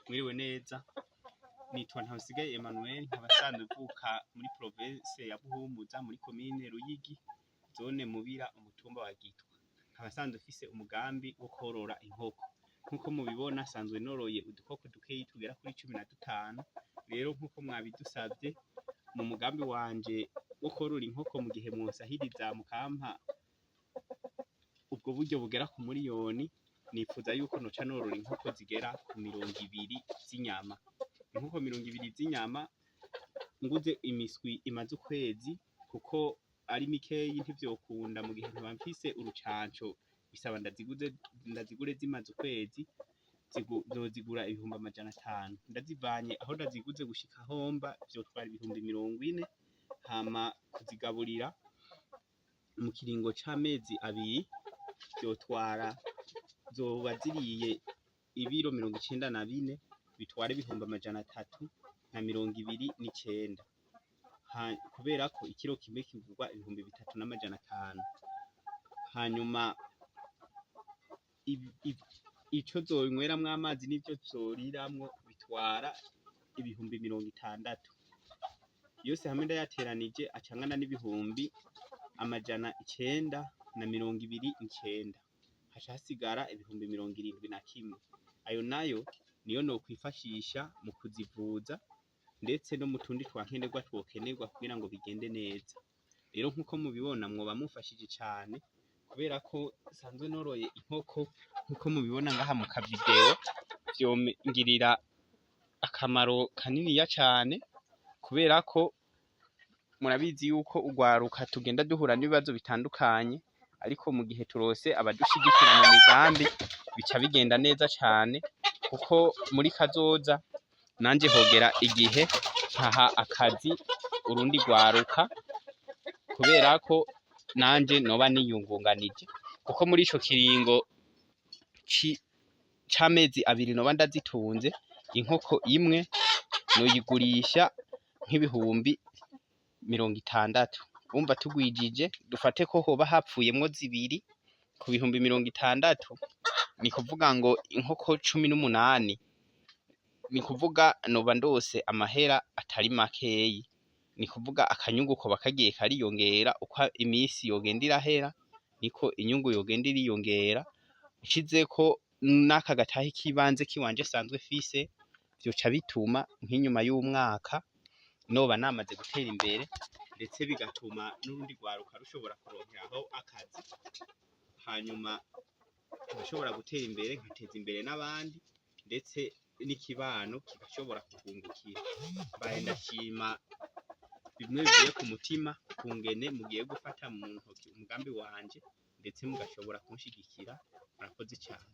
Mwiriwe neza, nitwa Ntawusigaye Emmanuel, nkaba nsanzwe mvuka muri province ya Buhumuza, muri komine Ruyigi, zone Mubira, umutumba wa Gitwa. Nkaba nsanzwe mfise umugambi wo korora inkoko. Nkuko mubibona, nsanzwe noroye udukoko dukeyi tugera kuri 15. Rero nkuko mwabidusavye, mu mugambi wanje wo korora inkoko, mu gihe mwosahiriza mukampa ubwo buryo bugera ku muriyoni, nipfuza yuko noca norora inkoko zigera ku 20 z'inyama. Inkoko 20 z'inyama, nguze imiswi imaze ukwezi, kuko ari mikeyi ntivyokunda mu gihe ntoba mfise urucanco, bisaba ndazigure zimaze ukwezi, nzozigura 500,000. Ndazivanye aho ndaziguze gushika aho mba vyotwara 40,000. Hama kuzigaburira mu kiringo c'amezi 2 vyotwara, zoba ziriye ibiro 94, bitwara 329,000, kubera ko ikiro kimwe kigurwa 3,500. Hanyuma ico zonyweramwo amazi n'ivyo zoriramwo bitwara 60,000. Yose hamwe ndayateranije aca angana n'929,000. Haca hasigara 71,000. Ayo nayo niyo nokwifashisha mu kuzivuza, ndetse no mu tundi twankenerwa twokenerwa kugira ngo bigende neza. Rero nkuko mubibona, mwoba mumfashije cane, kubera ko nsanzwe noroye inkoko nkuko mubibona ngaha mu kavideo, vyongirira akamaro kaniniya cane, kubera ko murabizi yuko urwaruka tugenda duhura n'ibibazo bitandukanye, ariko mu gihe turose abadushigikira mu migambi bica bigenda neza cane, kuko muri kazoza nanje hogera igihe nkaha akazi urundi rwaruka, kubera ko nanje noba niyungunganije, kuko muri ico kiringo c'amezi 2 noba ndazitunze, inkoko imwe noyigurisha nk'60,000. Urumva tugwijije, dufate ko hoba hapfuyemwo zibiri ku 60,000, ni kuvuga ngo inkoko 18, ni kuvuga noba ndose amahera atari makeyi. Ni kuvuga akanyungu koba kagiye kariyongera uko imisi yogenda irahera, niko inyungu yogenda iriyongera. Nshizeko n'aka gatahe k'ibanze kiwanje sanzwe mfise, vyoca bituma nk'inyuma y'umwaka noba namaze gutera imbere, ndetse bigatuma n'urundi rwaruka rushobora kuronkeraho akazi, hanyuma nkashobora gutera imbere, nkateza imbere n'abandi, ndetse n'ikibano kigashobora kuhungukira. Mbaye ndashima bimwe bivuye ku mutima kungene mugiye gufata mu ntoki umugambi wanje, ndetse mugashobora kunshigikira. Murakoze cane.